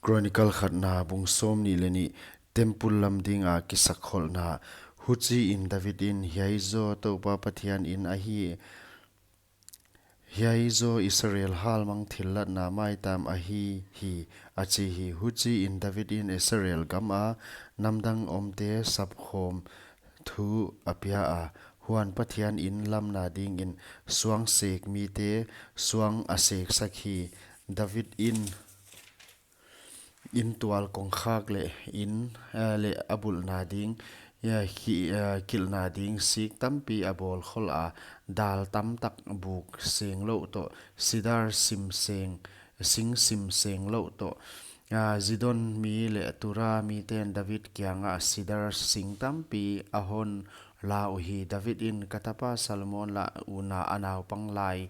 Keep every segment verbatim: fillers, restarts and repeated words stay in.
Chronicle khatna bung sawmnih leh nih. Temple lam dinga kisakholhna. Huchiin David in, Hiai zaw Toupa Pathian in ahi, hiai zaw Israel halmang thillatna maitam ahi hi, a chi hi. Huchiin David in Israel gama namdang omte sapkhawm thu a pia a, huan Pathian in lamna dingin suang sek mite suang a seksak hi. David in inn tual kongkhak leh inn, eh, leh a bulhna ding, eh, khi-, eh, kilhna ding sik tampi a bawl khol a, dal tamtak, buk senglouh toh, sidar sim seng, sing sim senglouh toh. Ah, Zidon mi leh Tura miten David kiangah sidar sing tampi a hon la uhi. David in, Ka tapa Solomon lah una a naupang lai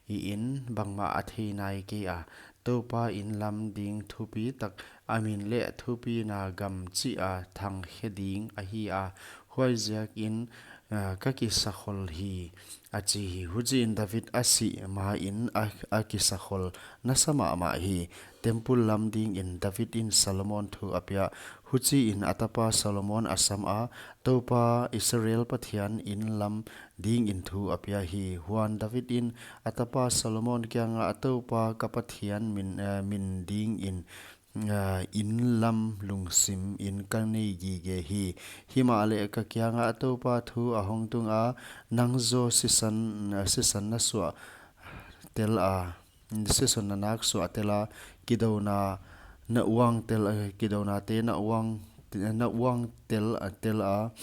in bangmah a thei nai kei a, Toupa inn lam ding thupitak, a min leh thupina gam chih a thangkhe ding ahi a, huaiziakin, ah, ka kisakhol hi, a chi hi. Huchiin David a sih main a, a kisakhol nasa mahmah hi. Temple lam dingin David in Solomon thu a pia. Huchiin a tapa Solomon a sam a, Toupa Israel Pathian inn lam dingin thu a pia hi. Huan David in a tapa Solomon kiangah, Toupa ka Pathian min, eh, min dingin, eh, inn lam lungsim in ka nei gige hi. Himahleh ka kiangah Toupa thu a hong tung a, Nang zaw sisan, eh, sisan na suah tel a, sisan na nak suah tel a, kidouna na uang tel, eh, kidounate na uang, na uang tel, eh, tel a,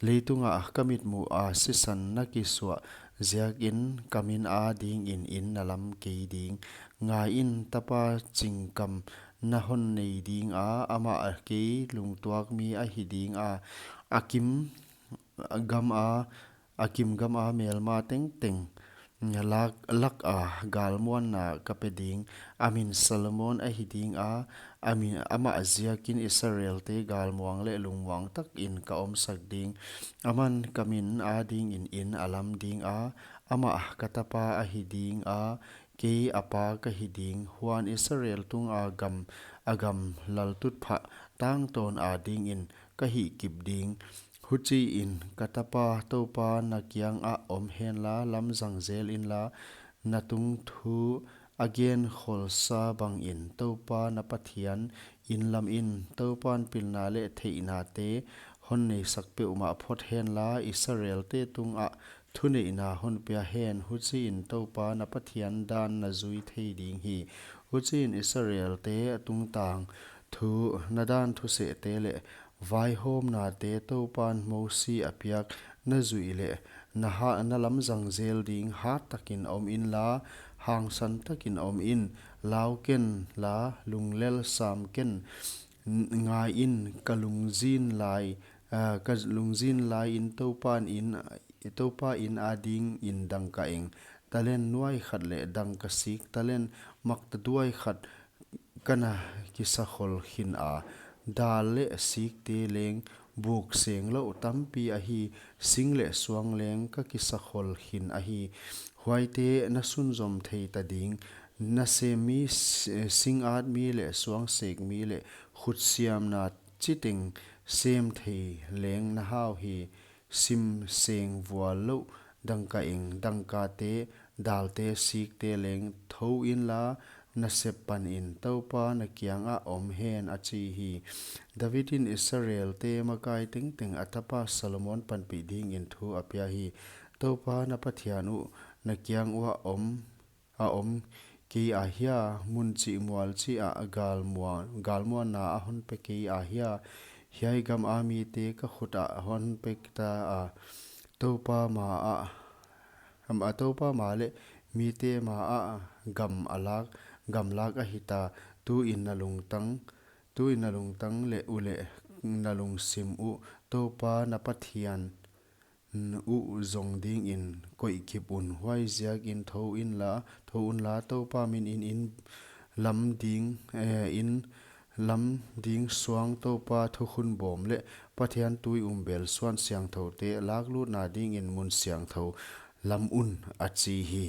leitungah ka mitmuh a sisan na kisuah ziakin ka min a dingin inn na lam kei ding. Ngaiin, tapa chingkam na hon nei ding a, amah kei lungtuak mi ahi ding a, a kim gama, a kim gama melma tengteng lak, lak a galmuanna ka pe ding. A min Solomon ahi ding a, a min, amah ziakin Israelte galmuang leh lungmuang takin ka omsak ding. Aman ka min a dingin inn a lam ding a, amah ka tapa ahi ding a, kei a pa ka hi ding. Huan Israel tunga gam, a gam laltutphah tangtawn a dingin ka hihkip ding. Huchiin ka tapa Toupa na kiangah om henla, lamzang zel inla, na tungthu a gen kholsa bangin Toupa na Pathian inn lamin, Toupan pilna leh theihnate hon neisak peuhmah phot henla, Israelte tungah thuneihna hon pia hen. Huchiin Toupa na Pathian dan na zui thei ding hi. Huchiin Israelte a tungtang thu, na dan thusehte leh vaihawmnate Toupan Mosi a piak na zuih leh na ha, na lamzang zel ding. Hattakin om inla, hangsan takin om in, lau kenla, lunglel sam ken. N-, ngaiin, ka lungzin lai, ah, ka lungzin laiin Toupan inn, Toupa inn a dingin dangkaeng talent nuai khat leh dangka sik talent maktaduai khat ka na kisakhol khin a, dal leh sikte leng buk senglouh tampi ahi, sing leh suang leng ka kisakhol khin ahi. Huaite na sunzom thei ta ding, na sem mi, s-, singat mi leh suang sek mi leh khutsiamna chiteng sem thei leng na hau hi. Sim seng vual louh dangkaeng, dangkate, dalte, sikte leng thou inla, na sep panin Toupa na kiangah om hen, a chi hi. David in Israelte makai tengteng a tapa Solomon panpih dingin thu a pia hi. Toupa na Pathian uh na kiang uah om, a om kei ahia? Mun chih mual chih ah galmuan, galmuanna a hon pe kei ahia? Hiai gama mite ka khut ah hon pek ta a, Toupa ma ah, am, a Toupa ma leh mite ma ah gam a lak, gam lak ahi ta. Tuin na lungtang, tuin na lungtang leh uleh na lungsim uh Toupa na Pathian uh zong dingin koih kip un. Huaiziakin thou inla, thou unla, Toupa minin inn lam ding, eh, inn lam ding suang, Toupa thukhun bawm leh Pathian tui umbel suan siangthoute laklutna dingin mun siangthou lam un, a chi hi.